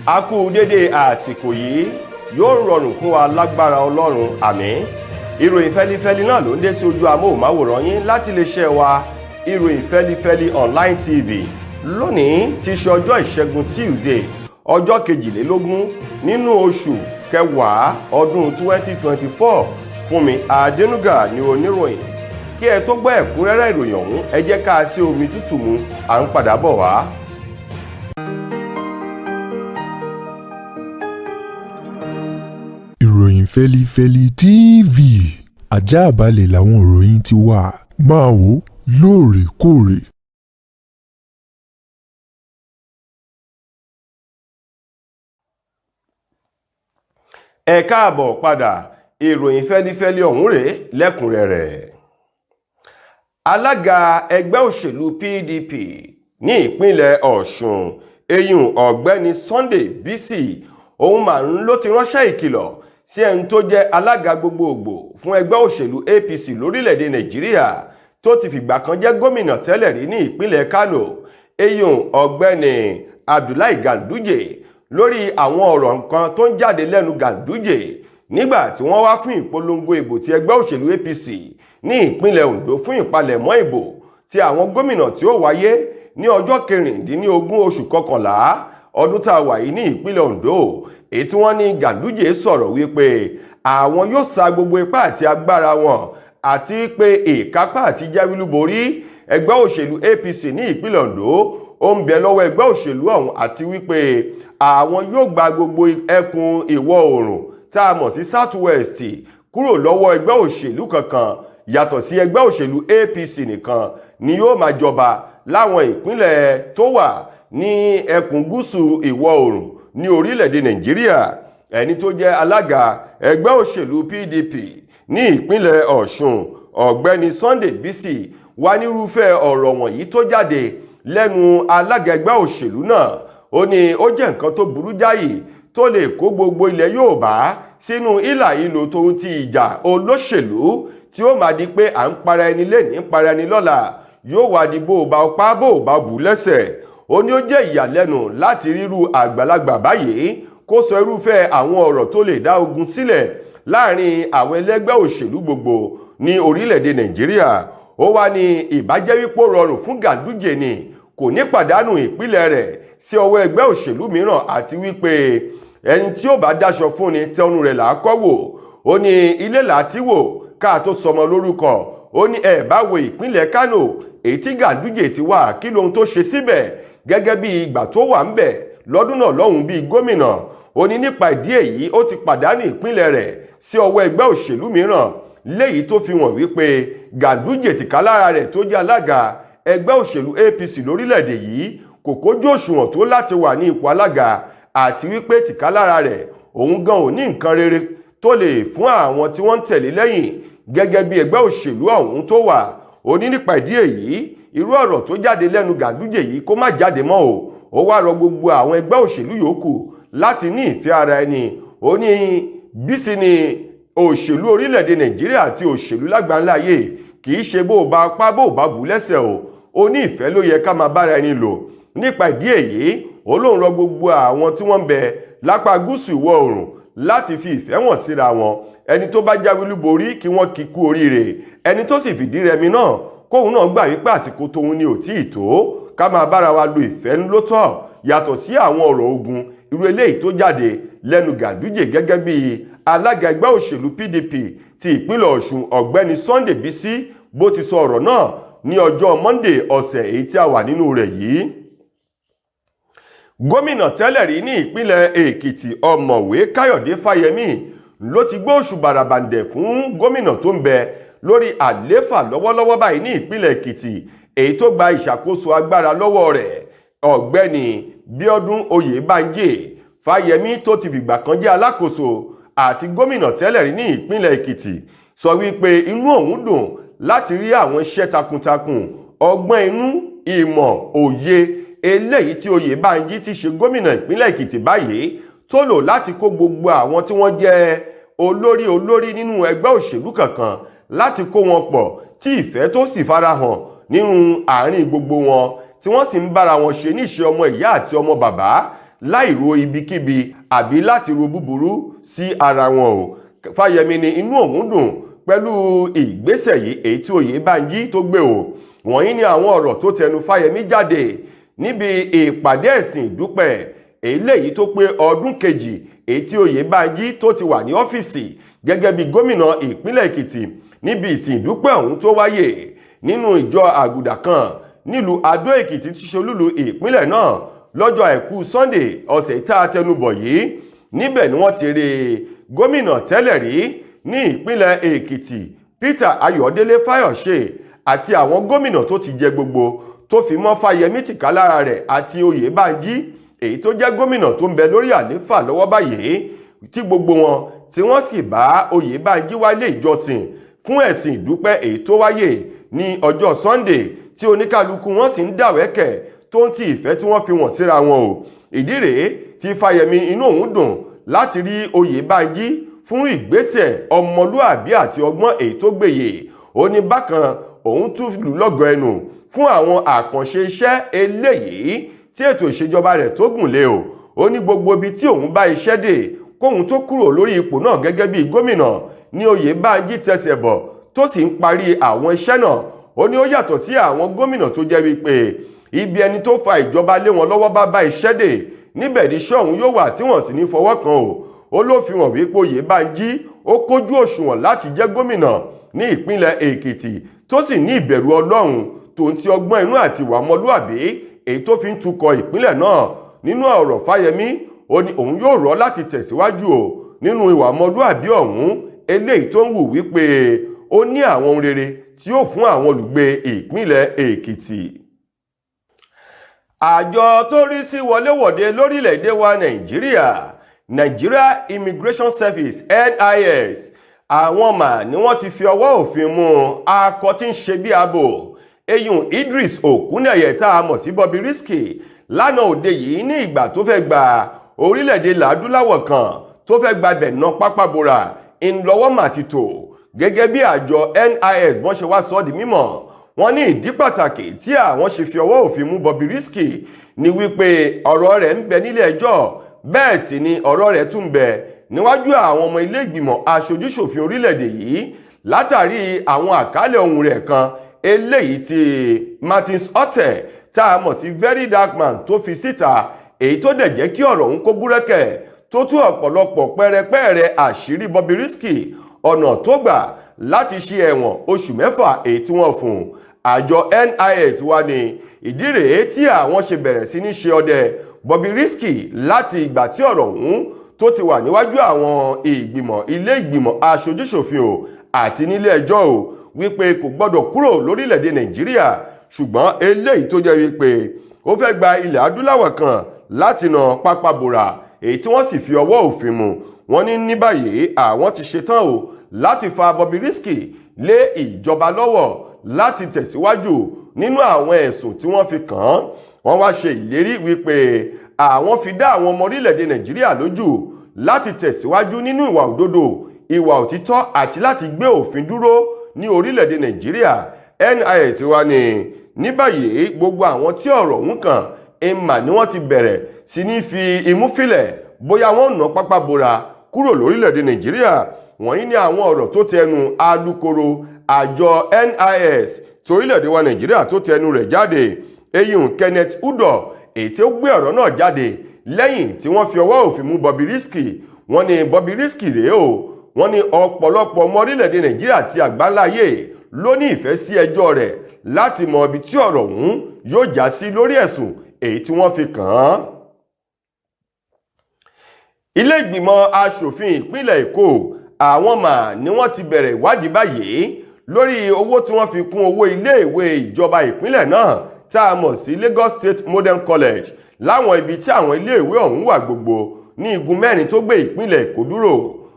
A kú dédé àsìkò yìí, yóò rọrùn fún wa lágbára Ọlọ́run, àmín. Ìròyìn fẹlifẹli náà ló ń dé sí ojú amóhùnmáwòrán yín láti lè ṣe wa Ìròyìn Fẹlifẹli Online TV. Lónìí ti ṣe ọjọ́ Ìṣẹ́gun Tuesday, ọjọ́ 22 nínú oṣù kẹwàá ọdún 2024. Fúnmi Adénúgà ni oníròyìn. Kí ẹ tó gbọ́ ẹ̀kúnrẹ́rẹ́ ìròyìn ọ̀hún, ẹ jẹ́ ká sí omi tútù mu, à ń padà bọ̀ wá. Ìròyìn Fẹ́lifẹ́li TV, àjààbalẹ̀ làwọn ìròyìn ti wà, máa wò lóòrèkóòrè. Ẹ káàbọ̀ padà, ìròyìn fẹ́lifẹ́li ọ̀hún rèé lẹ́kùnrẹ́rẹ́. Alága ẹgbẹ́ òṣèlú PDP ní ìpínlẹ̀ Ọ̀ṣun, eyín ọ̀gbẹ́ni Sunday Bisi, òun mà ń ló ti ránṣẹ́ ìkìlọ̀ sí ẹni tó jẹ́ alága gbogbogbò fún ẹgbẹ́ òṣèlú APC lórílẹ̀‐èdè Nàìjíríà, tó ti fìgbà kan jẹ́ gómìnà tẹ́lẹ̀ rí ní ìpínlẹ̀ Kano, eyín ọ̀gbẹ́ni Abdullahi Ganduje, lórí àwọn ọ̀rọ̀ nǹkan tó ń jáde lẹ́nu Ganduje nígbà tí wọ́n wá fún ìpolongo ìbò ti ẹgbẹ́ òṣèlú APC ní ìpínlẹ̀ Ondo fún ìpalẹ̀mọ́ ìbò ti àwọn gómìnà tí ó wáyé ní ọjọ́ 16 oṣù kọkànlá ọdún tá a wà yìí ní ìpínlẹ̀ Ondo, èyí tí wọ́n ní Ganduje sọ̀rọ̀ wípé àwọn yóò sa gbogbo ipá àti agbára wọn àti pé ìkápá àti jáwé-olúborí ẹgbẹ́ òṣèlú APC ní ìpínlẹ̀ Ondo ó ń bẹ lọ́wọ́ ẹgbẹ́ òṣèlú ọ̀hún, àti wípé àwọn yóò gba gbogbo ẹkùn ìwọ̀ oòrùn tá a mọ̀ sí South West kúrò lọ́wọ́ ẹgbẹ́ òṣèlú kankan yàtọ̀ sí ẹgbẹ́ òṣèlú APC nìkan ni yóò máa jọba láwọn ìpínlẹ̀ tó wà ní ẹkùn gúúsù ìwọ̀ oòrùn ní orílẹ̀-èdè Nàìjíríà. Ẹni tó jẹ́ alága ẹgbẹ́ òṣèlú PDP ní ìpínlẹ̀ Ọ̀ṣun, ọ̀gbẹ́ni Sunday Bisi, wá nírúfẹ́ ọ̀rọ̀ wọ̀nyí tó jáde lẹ́nu alága ẹgbẹ́ òṣèlú náà, ó ní ó jẹ́ nǹkan tó burú jáì tó lè kó gbogbo ilẹ̀ Yorùbá sínú ìlà ìlò tóun ti ìjà olóṣèlú tí ó máa di pé à ń para ẹni lénìí, para ẹni lọ́la, yóò wá di bó o bá pa bó o bá bù lẹ́sẹ̀. Ó ní ó jẹ́ ìyàlẹ́nu láti ríru àgbàlagbà báyìí kó sọ irúfẹ́ àwọn ọ̀rọ̀ tó lè dá ogun sílẹ̀ láàrin àwọn ẹlẹ́gbẹ́ òṣèlú gbogbo ní orílẹ̀-èdè Nàìjíríà. Ó wá ní ìbájẹ́ wípé ó rọrùn fún Ganduje ni kò ní pàdánù ìpínlẹ̀ rẹ̀ sí ọwọ́ ẹgbẹ́ òṣèlú mìíràn, àti wípé ẹni tí ó bá dáṣọ fún ni tẹnu rẹ̀ là á kọ́ wò. Ó ní ilé là á ti wò ká tó sọmọ lórúkọ. Ó ní ẹ bá wo ìpínlẹ̀ Kano èyí tí Ganduje ti wà, kí lohun tó ṣe síbẹ̀ gẹ́gẹ́ bí ìgbà tó wà ń bẹ̀ lọ́dún náà lọ́hùn bíi gómìnà. Ó ní nípa ìdí èyí ó ti pàdánù ìpínlẹ̀ rẹ̀ sí ọwọ́ ẹgbẹ́ òṣèlú mìíràn, léyìí tó fi hàn wípé Ganduje tìkálára rẹ̀ tó jẹ́ alága ẹgbẹ́ òṣèlú APC lórílẹ̀‐èdè yìí kò kójú òṣùwọ̀n tó láti wà ní ipò alága, àti wípé tìkálára rẹ̀ òun gan ò ní nǹkan rere tó lè fún àwọn tí wọ́n ń tẹ̀lé lẹ́yìn gẹ́gẹ́ bí ẹgbẹ́ òṣèlú ọ̀hún tó wà. Ó ní nípa ìdí èyí irú ọ̀rọ̀ tó jáde lẹ́nu Ganduje yìí kó má jáde mọ́ o. Ó wá rọ gbogbo àwọn ẹgbẹ́ òṣèlú yòókù láti ní ìfẹ́ ara ẹni. Ó ní Bísí ni òṣèlú orílẹ̀-èdè Nàìjíríà àti òṣèlú lágbàńlá ayé kì í ṣe bó o bá pa bó o bá bù lẹ́sẹ̀ o. Ó ní ìfẹ́ ló yẹ ká máa bára ẹni lò. Nípa ìdí èyí ó lóun rọ gbogbo àwọn tí wọ́n ń bẹ lápá gúúsù ìwọ̀ oòrùn láti fi ìfẹ́ wọn síra wọn. Ẹni tó bá jáwé olúborí kí wọ́n kí kú oríire, ẹni tó sì fìdí rẹmi náà kóun náà gbà wípé àsìkò tóun ni ò tí ì tó, ká máa bára wa lo ìfẹ́ ńlótọ́ yàtọ̀ sí àwọn ọ̀rọ̀ ogun irú eléyìí tó jáde lẹ́nu Ganduje gẹ́gẹ́ bí alága ẹgbẹ́ òṣèlú PDP ti ìpínlẹ̀ Ọ̀ṣun, ọ̀gbẹ́ni Sunday Bisi, bó ti sọ ọ̀rọ̀ náà ní ọjọ́ Monday ọ̀sẹ̀ èyí tí a wà nínú rẹ̀ yìí. Gómìnà tẹ́lẹ̀ rí ní ìpínlẹ̀ Èkìtì, ọ̀mọ̀wé Káyọ̀dé Fáyẹmí, ló ti gbé òṣùbà bàràbàǹdẹ̀ fún gómìnà tó ń bẹ lórí àléfà lọ́wọ́lọ́wọ́ báyìí ní ìpínlẹ̀ Èkìtì, èyí tó gba ìṣàkóso agbára lọ́wọ́ rẹ̀, ọ̀gbẹ́ni Bíọ́dún Oyèbánjí. Fáyẹmí tó ti fìgbà kan jẹ́ alákòóso àti gómìnà tẹ́lẹ̀ rí ní ìpínlẹ̀ Èkìtì sọ wípé inú òun dùn láti rí àwọn iṣẹ́ takuntakun, ọgbọ́n inú, ìmọ̀, òye eléyìí tí Oyèbánjí ti ṣe gómìnà ìpínlẹ̀ Èkìtì báyìí tó lò láti kó gbogbo àwọn tí wọ́n jẹ́ olórí olórí nínú ẹgbẹ́ òṣèlú kankan láti kó wọn pọ̀, tí ìfẹ́ tó sì farahàn nínú àárín gbogbo wọn, tí wọ́n sì ń bára wọn ṣe níṣe ọmọ ìyá àti ọmọ bàbá. Láì ro ibikíbi àbí láti ro búburú sí ara wọn o. Fáyẹmí ní inú òun dùn pẹ̀lú ìgbésẹ̀ yìí èyí tí Oyèbánjí tó gbé o. Wọ̀nyí ni àwọn ọ̀rọ̀ tó tẹnu Fáyẹmí jáde níbi ìpàdé ẹ̀sìn ìdúpẹ́ eléyìí tó pé ọdún kejì èyí tí Oyèbánjí tó ti wà ní ọ́fíìsì gẹ́gẹ́ bí gómìnà ìpínlẹ̀ Èkìtì, níbi ìsìn ìdúpẹ́ ọ̀hún tó wáyé nínú ìjọ àgùdà kan nílùú Adó Èkìtì tí ṣolúlu ìpínlẹ̀ náà lọ́jọ́ àìkú Sunday ọ̀sẹ̀ tá a tẹnubọ̀ yìí. Níbẹ̀ ni wọ́n ti rí gómìnà tẹ́lẹ̀ rí ní ìpínlẹ̀ Èkìtì, Peter Ayọ̀délé Fáyọ̀ṣe, àti àwọn gómìnà tó ti jẹ gbogbo, tó fi mọ́ Fáyẹmí tìkálára rẹ̀ àti Oyèbánjí èyí tó jẹ́ gómìnà tó ń bẹ lórí àlééfà lọ́wọ́ báyìí, tí gbogbo wọn tí wọ́n sì bá Oyèbánjí wálé ìjọsìn fún ẹ̀sìn ìdúpẹ́ èyí tó wáyé ní ọjọ́ Sunday, tí oníkálukú wọn sì ń dàwẹ́kẹ̀ tó ń ti ìfẹ́ tí wọ́n fi wọ̀n síra wọn o. Ìdí rèé tí Fáyẹmí inú òun dùn láti rí Oyèbánjí fún ìgbésẹ̀ ọmọlúàbí àti ọgbọ́n èyí tó gbèyè. Ó ní bákan òun tún lù lọ́gọ̀ ẹnu fún àwọn àkànṣe iṣẹ́ eléyìí tí ètò ìṣèjọba rẹ̀ tó gùn lé o. Ó ní gbogbo ibi tí òun bá iṣẹ́ dé kóun tó kúrò lórí ipò náà gẹ́gẹ́ bí gómìnà ní Oyèbánjí tẹsẹ̀ bọ̀ tó sì ń parí àwọn iṣẹ́ náà. Ó ní ó yàtọ̀ sí àwọn gómìnà tó jẹ́ wípé ibi ẹni tó fa ìjọba lé wọn lọ́wọ́ bá bá iṣẹ́ dé, níbẹ̀ ní iṣẹ́ ọ̀hún yóò wà tí wọ́n sì ní fọwọ́ kan o. Ó ló fi hàn wípé Oyèbánjí ó kójú òṣùwọ̀n láti jẹ́ gómìnà ní ìpínlẹ̀ Èkìtì, tó sì ní ìbẹ̀rù Ọlọ́run tòun ti ọgbọ́n inú àti ìwà ọmọlúàbí èyí tó fi ń tukọ̀ ìpínlẹ̀ náà. Nínú ọ̀rọ̀ Fáyẹmí, ó ní òun yóò rọ̀ láti tẹ̀síwájú o nínú ìwà ọmọlúàbí ọ̀hún eléyìí tó ń wù, wípé ó ní àwọn ohun rere tí ó fún àwọn olùgbé ìpínlẹ̀ Èkìtì. Àjọ tó rí sí wọléwọ̀de lórílẹ̀‐èdè wa Nàìjíríà, Nigeria Immigration Service, NIS, àwọn mà ní wọ́n ti fi ọwọ́ òfin mú akọ tí ń ṣe bí abo eyín Idris Okuneye tá a mọ̀ sí Bobrisky lánàá òde yìí, ní ìgbà tó fẹ́ gba orílẹ̀-èdè làdúláwọ̀ kan tó fẹ́ gba ibẹ̀ ná pápá bora ńlọ́wọ́ mà ti tò. Gẹ́gẹ́ bí àjọ NIS bọ́n ṣe wá sọ di mímọ̀, wọ́n ní ìdí pàtàkì tí àwọn ṣe fi ọwọ́ òfin mú Bobrisky ni wípé ọ̀rọ̀ rẹ̀ ń bẹ nílé ẹjọ́, bẹ́ẹ̀ sì ni ọ̀rọ̀ rẹ̀ tún ń bẹ níwájú àwọn ọmọ ilé ìgbìmọ̀ aṣojúṣòfin orílẹ̀-èdè yìí, látàrí àwọn àkálẹ̀ ohun rẹ̀ kan eléyìí tí Martins Otte tá a mọ̀ sí Very Dark Man tó fi síta, èyí tó dẹ̀ jẹ́ kí ọ̀rọ̀ ọ̀hún kó búrẹ́kẹ̀, tó tú ọ̀pọ̀lọpọ̀ pẹ́rẹpẹ́rẹ àṣírí Bobrisky, ọ̀nà tó gbà láti ṣe ẹ̀wọ̀n oṣù 6 èyí tí wọ́n fún. Àjọ NIS wá ní ìdí rèé tí àwọn ṣe bẹ̀rẹ̀ sí ní ṣe ọdẹ Bobrisky láti ìgbà tí ọ̀rọ̀ ọ̀hún tó ti wà níwájú àwọn ìgbìmọ̀ ilé ìgbìmọ̀ aṣojúṣòfin o àti nílé ẹjọ́ o, wípé kò gbọ́dọ̀ kúrò lórílẹ̀‐èdè Nàìjíríà, ṣùgbọ́n eléyìí tó jẹ́ wípé ó fẹ́ gba ilẹ̀ adúláwọ̀ kan láti nà pápá bora, èyí tí wọ́n sì fi ọwọ́ òfin mú. Wọ́n ní ní báyìí àwọn ti ṣetán o láti fa Bobrisky lé ìjọba lọ́wọ́ láti tẹ̀síwájú nínú àwọn ẹ̀sùn tí wọ́n fi kàn án. Wọ́n wá ṣe ìlérí wípé àwọn fi dá àwọn ọmọ orílẹ̀-èdè Nàìjíríà lójú láti tẹ̀síwájú nínú ìwà òdodo, ìwà òtítọ́ àti láti gbé òfin dúró ní orílẹ̀-èdè Nàìjíríà. NIS wa ní ní báyìí gbogbo àwọn tí ọ̀rọ̀ ọ̀hún kàn ìmà ni wọ́n ti bẹ̀rẹ̀ sí ní fi imú fílẹ̀ bóyá wọ́n nà pápá bora kúrò lórílẹ̀-èdè Nàìjíríà. Wọ̀nyí ni àwọn ọ̀rọ̀ tó tẹnu alukoro àjọ NIS torílẹ̀-èdè wa Nàìjíríà tó tẹnu rẹ̀ jáde, eyín Kenneth Udo, èyí tí ó gbé ọ̀rọ̀ náà jáde lẹ́yìn tí wọ́n fi ọwọ́ òfin mú Bobrisky. Wọ́n ní Bobrisky rèé o, wọ́n ní ọ̀pọ̀lọpọ̀ ọmọ orílẹ̀-èdè Nàìjíríà àti àgbáńláyé ló ní ìfẹ́ sí ẹjọ́ rẹ̀ láti mọ ibi tí ọ̀rọ̀ ọ̀hún yóò já sí lórí ẹ̀sùn èyí tí wọ́n fi kàn án. Ilé ìgbìmọ̀ aṣòfin ìpínlẹ̀ Èkó, àwọn mà ní wọ́n ti bẹ̀rẹ̀ ìwádìí báyìí lórí owó tí wọ́n fi kún owó iléèwé ìjọba ìpínlẹ̀ náà tá a mọ̀ sí Lagos State Modern College láwọn ibi tí àwọn iléèwé ọ̀hún wà gbogbo ní igun mẹ́rin tó gbé ìpínlẹ̀ Èkó dúró,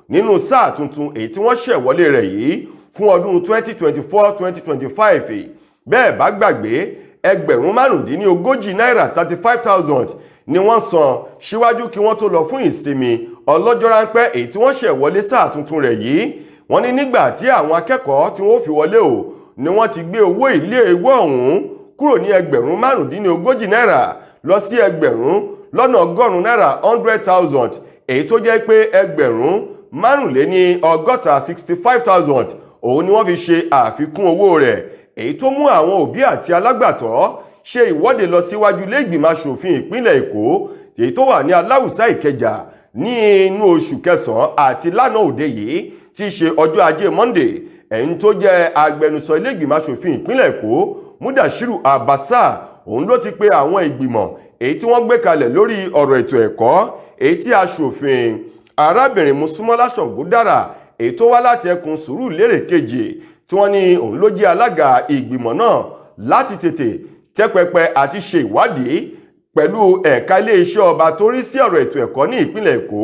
nínú sáà tuntun èyí tí wọ́n ṣẹ̀ wọlé rẹ̀ yìí fún ọdún 2024-2025. Bẹ́ẹ̀ bá gbàgbé, 35,000 náírà, 35,000, ni wọ́n san síwájú kí wọ́n tó lọ fún ìsinmi ọlọ́jọ́ ráńpẹ́ èyí tí wọ́n ṣẹ̀ wọlé sáà tuntun rẹ̀ yìí. Wọ́n ní nígbà tí àwọn akẹ́kọ̀ọ́ tí wọ́n fi wọlé o ni wọ́n ti gbé owó iléèwé ọ̀hún kúrò ní 35,000 náírà lọ sí ẹgbẹ̀rún lọ́nà ọgọ́rùn-ún náírà, 100,000, èyí tó jẹ́ pé 55,000, 65,000, òun ni wọ́n fi ṣe àfikún owó rẹ̀, èyí tó mú àwọn òbí àti alágbàtọ́ ṣe ìwọ́de lọ síwájú ilé ìgbìmọ̀ aṣòfin ìpínlẹ̀ Èkó èyí tó wà ní Aláùsá, Ìkẹjà, ní inú oṣù kẹsàn-án àti lánàá òde yìí tí í ṣe ọjọ́ Ajé Monday. Ẹni tó jẹ́ agbẹnusọ ilé ìgbìmọ̀ aṣòfin ìpínlẹ̀ Èkó, Mudashiru Abasa, òun ló ti pe àwọn ìgbìmọ̀ èyí tí wọ́n gbé kalẹ̀ lórí ọ̀rọ̀ ètò ẹ̀kọ́, èyí tí aṣòfin arábìnrin Mosúnmọ́lá Ṣàngódára, èyí tó wá láti ẹkùn Sùúrùlérè kejì, tí wọ́n ní òun ló jẹ́ alága ìgbìmọ̀ náà, láti tètè tẹ́pẹpẹ àti ṣe ìwádìí pẹ̀lú ẹ̀ka iléeṣẹ́ ọba tó rí sí ọ̀rọ̀ ètò ẹ̀kọ́ ní ìpínlẹ̀ Èkó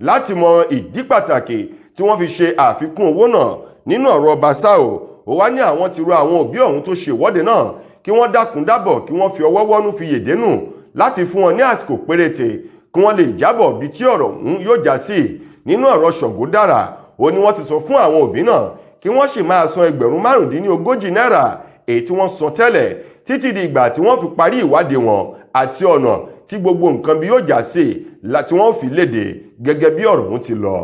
láti mọ ìdí pàtàkì tí wọ́n fi ṣe àfikún owó náà. Nínú ọ̀rọ̀ Ọbaṣá o, ó wá ní àwọn ti rọ àwọn òbí ọ̀hún tó ṣe ìwọ́de náà kí wọ́n dákun dábọ̀, kí wọ́n fi ọwọ́ wọ́nú fi yèdénù, láti fún wọn ní àsìkò péréte kí wọ́n lè jábọ̀ bí tí ọ̀rọ̀ ọ̀hún yóò já sí. Nínú ọ̀rọ̀ Ṣàngódára, ó ní wọ́n ti sọ fún àwọn òbí náà kí wọ́n sì máa san 35,000 náírà èyí tí wọ́n san tẹ́lẹ̀ títí di ìgbà tí wọ́n fi parí ìwádìí wọn àti ọ̀nà tí gbogbo nǹkan bí yóò já sí tí wọ́n fi léde gẹ́gẹ́ bí ọ̀rọ̀ ọ̀hún ti lọ.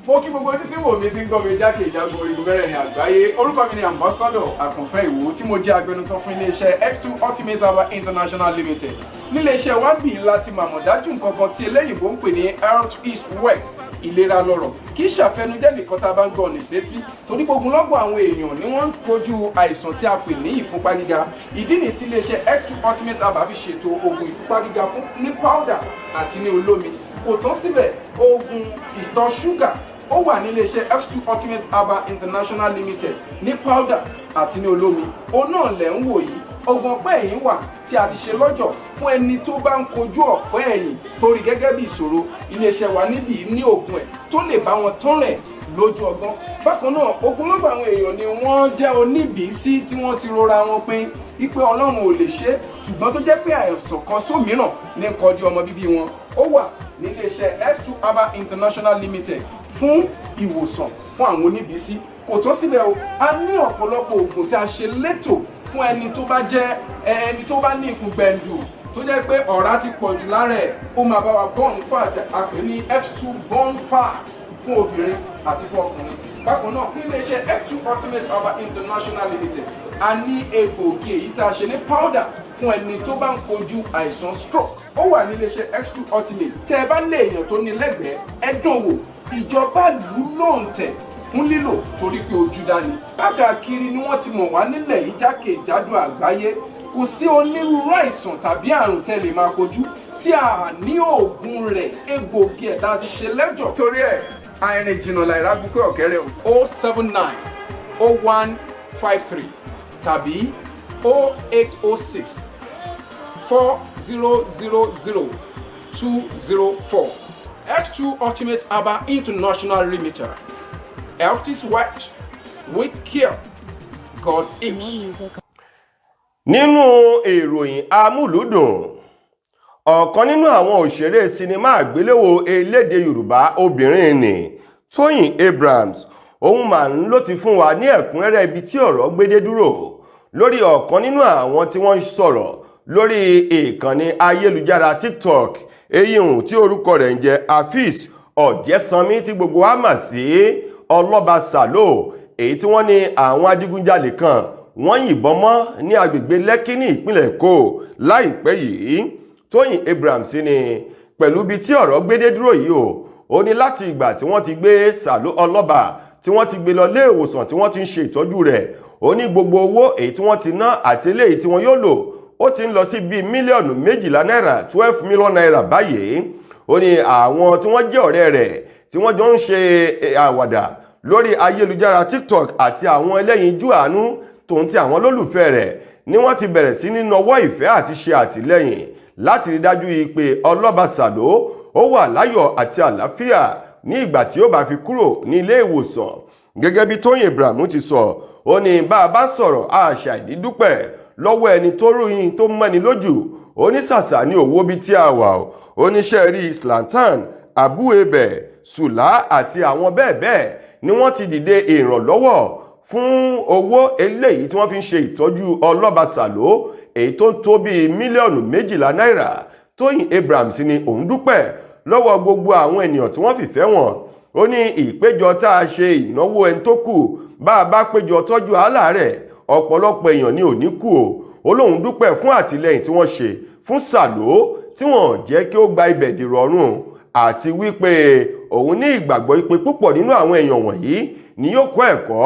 Mo kí gbogbo ojú tí wò mí, tí ń gbọ́ mi jákèjádò orígun mẹ́rẹ̀ẹ̀rin àgbáyé. Orúkọ mi ni Ambassador Àkànfẹ́ Ìwò, tí mo jẹ́ agbẹnusọ fún iléeṣẹ́ X2 Ultimate Herbal International Limited. Níléeṣẹ́ wa bí láti màmọ̀dájú nǹkan kan tí eléyìnbó ń pè ní health is wealth, ìlera lọ́rọ̀. Kì í ṣàfẹnujẹ́ nìkan tá a bá ń gbọ́ ní sétí, torí gbogbo lọ́gbọ̀n àwọn èèyàn ni wọ́n ń kojú àìsàn tí a pè ní ìfúnpá gíga. Ìdí nìyí tí iléeṣẹ́ X2 Ultimate Herbal fi ṣètò oògùn ìfúnpá gíga fún ní powder àti ní olómi. Kò tán síbẹ̀, oògùn ìtọ̀ ṣúgà ó wà ní iléeṣẹ́ X2 Ultimate Herbal International Limited ní powder àti ní olómi. Òun náà lẹ̀ ń wò yìí. Oògùn ọ̀pẹ́ ẹ̀yìn wà tí a ti ṣe lọ́jọ̀ fún ẹni tó bá ń kojú ọ̀pẹ́ ẹ̀yìn torí gẹ́gẹ́ bí ìṣòro. Iléeṣẹ́ wa níbí ní oògùn ẹ̀ tó lè bá wọn tán rẹ̀ lójú ọgbọ́n. Bákan náà, ogunlọ́gọ̀ àwọn èèyàn ni wọ́n jẹ́ oníbìísí tí wọ́n ti rora wọn pin wípé Ọlọ́run ò lè ṣe é, ṣùgbọ́n tó jẹ́ pé àìsàn kan sómìíràn ní kọjú ọmọ bíbí wọn. Ó wà níléeṣẹ́ X2 Herbal International Limited fún ìwòsàn fún àwọn oníbìísí. Kò tó síbẹ̀ o, a ní ọ̀pọ̀lọpọ̀ oògùn tí a ṣe létò fún ẹni tó bá jẹ́ ẹni tó bá ní ikùn gbẹ̀ǹdù, tó jẹ́ pé ọ̀rá ti pọ̀ jù lára ẹ̀. Ó máa bá wa burn fat, a pè ní X2 burn fat, fún obìnrin àti fún ọkùnrin. Bákan náà, níléeṣẹ́ X2 Ultimate Herbal International Limited, a ní egbòogi èyí tá a ṣe ní powder fún ẹni tó bá ń kojú àìsàn stroke. Ó wà níléeṣẹ́ X2 Ultimate. Tẹ́ ẹ bá lé èèyàn tó ní lẹ́gbẹ̀ẹ́, ẹ dán wò. Ìjọba lù ú lóǹtẹ̀ fún lílò torí pé ojú dání. Káàkiri ni wọ́n ti mọ̀ wá nílẹ̀ yìí, jákèjádò àgbáyé. Kò sí onírúurú àìsàn tàbí àrùn tẹ́ lè máa kojú tí a ní oògùn rẹ̀, egbòogi ẹ̀ tá a ti ṣe lẹ́jọ̀. Torí ẹ̀, àìrìn jìnnà láìra bukẹ́ ọ̀kẹ́rẹ́ o. 0790153 tàbí 08064000204. X2 Ultimate Herbal International Limited. Health is wealth. With care, God More is. Music. Nínú ìròyìn amúlùúdùn, ọ̀kan nínú àwọn òṣèré sinimá àgbéléwò elédè Yorùbá obìnrin ní Tóyìn Abrahams, òun mà ń ló ti fún wa ní ẹ̀kúnrẹ́rẹ́ ibi tí ọ̀rọ̀ gbédé dúró lórí ọ̀kan nínú àwọn tí wọ́n ń sọ̀rọ̀ lórí ìkànnì ayélujára TikTok, èyí hùn tí orúkọ rẹ̀ ń jẹ́ Afeez Ọ̀jẹ̀sánmi, tí gbogbo wa mà sí Ọlọ́ba Sàlò, èyí tí wọ́n ní àwọn adigunjalè kan wọ́n yìnbọn mọ́ ní agbègbè Lẹ́kí ní ìpínlẹ̀ Èkó láìpẹ́ yìí. Tóyìn Abrahams ní pẹ̀lú ibi tí ọ̀rọ̀ gbédé dúró yìí o, ó ní láti ìgbà tí wọ́n ti gbé Sàló Ọlọ́ba, tí wọ́n ti gbé lọ ilé ìwòsàn, tí wọ́n ti ń ṣe ìtọ́jú rẹ̀, ó ní gbogbo owó èyí tí wọ́n ti ná àti eléyìí tí wọ́n yóò lò, ó ti ń lọ sí bíi mílíọ̀nù 12 náírà, 12 million naira báyìí. Ó ní àwọn tí wọ́n jẹ́ ọ̀rẹ́ rẹ̀ tí wọ́n jọ ń ṣe àwàdà lórí ayélujára TikTok àti àwọn ẹlẹ́yinjú àánú tòun ti àwọn olólùfẹ́ rẹ̀ ni wọ́n ti bẹ̀rẹ̀ sí ní nawọ́ ìfẹ́ àti ṣe àtìlẹ́yìn láti rí dájú pé Ọlọ́ba Sàló ó wà láyọ̀ àti àlàáfíà ní ìgbà tí ó bá fi kúrò ní ilé ìwòsàn. Gẹ́gẹ́ bí Tóyìn Abraham ti sọ, ó ní bá a bá sọ̀rọ̀ àṣà ìdídúpẹ́ lọ́wọ́ ẹni tó ròyìn tó mọ́ni lójú. Ó ní ṣàṣà ní òwò bíi tí a wà. Ó ní sẹ́ẹ̀rí Slantan, Abu Ebe, Sùlá àti àwọn bẹ́ẹ̀ bẹ́ẹ̀ ni wọ́n ti dìde ìrànlọ́wọ́ fún owó eléyìí tí wọ́n fi ń ṣe ìtọ́jú Ọlọ́ba Sàló, èyí tó ń tó bíi mílíọ̀nù 12 náírà. Tóyìn Abrahams ní òun dúpẹ́ lọ́wọ́ gbogbo àwọn ènìyàn tí wọ́n fìfẹ́ wọn. Ó ní ìpéjọ tá a ṣe ìnáwó ẹni tó kù, bá a bá péjọ tọ́jú aláàárẹ̀, ọ̀pọ̀lọpọ̀ èèyàn ni ò ní kú o. Ó lóun dúpẹ́ fún àtìlẹ́yìn tí wọ́n ṣe fún Sàló tí wọ́n jẹ́ kí ó gba ibẹ̀ dèrò ọ̀run, àti wípé òun ní ìgbàgbọ́ pé púpọ̀ nínú àwọn èèyàn wọ̀nyí ni yóò kọ́ ẹ̀kọ́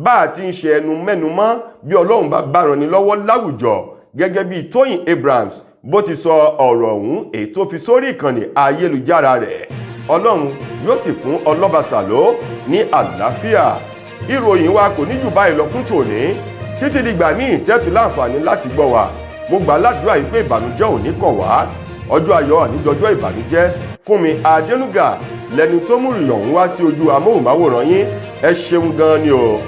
bá a ti ń ṣe ẹnu mẹ́nu mọ́ bí Ọlọ́run bá bá ràn ní lọ́wọ́ láwùjọ, gẹ́gẹ́ bí Tóyìn Abrahams bó ti sọ ọ̀rọ̀ ọ̀hún èyí tó fi sórí ìkànnì ayélujára rẹ̀. Ọlọ́run yóò sì fún Ọlọ́ba Sàló ní àlàáfíà. Ìròyìn wa kò ní jù báyìí lọ fún tòní. Títí dìgbà míì tẹ́tù láǹfààní láti gbọ́ wa, mo gbà ládùúrà yìí pé ìbànújẹ́ ò ní kàn wá, ọjọ́ ayọ̀ àníjọjọ́ ìbànújẹ́. Fúnmi Adénúgà lẹni tó mú ìròyìn ọ̀hún wá sí ojú amóhùnmáwòrán yín. Ẹ ṣeun gan ni o.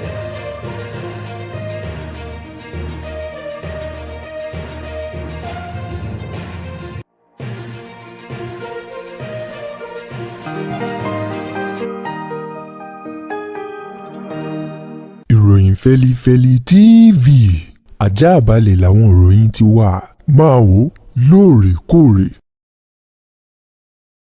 Ìròyìn Fẹ́lifẹ́li TV, ajá balẹ̀ làwọn ìròyìn ti wà. Máa wò lóòrèkóòrè.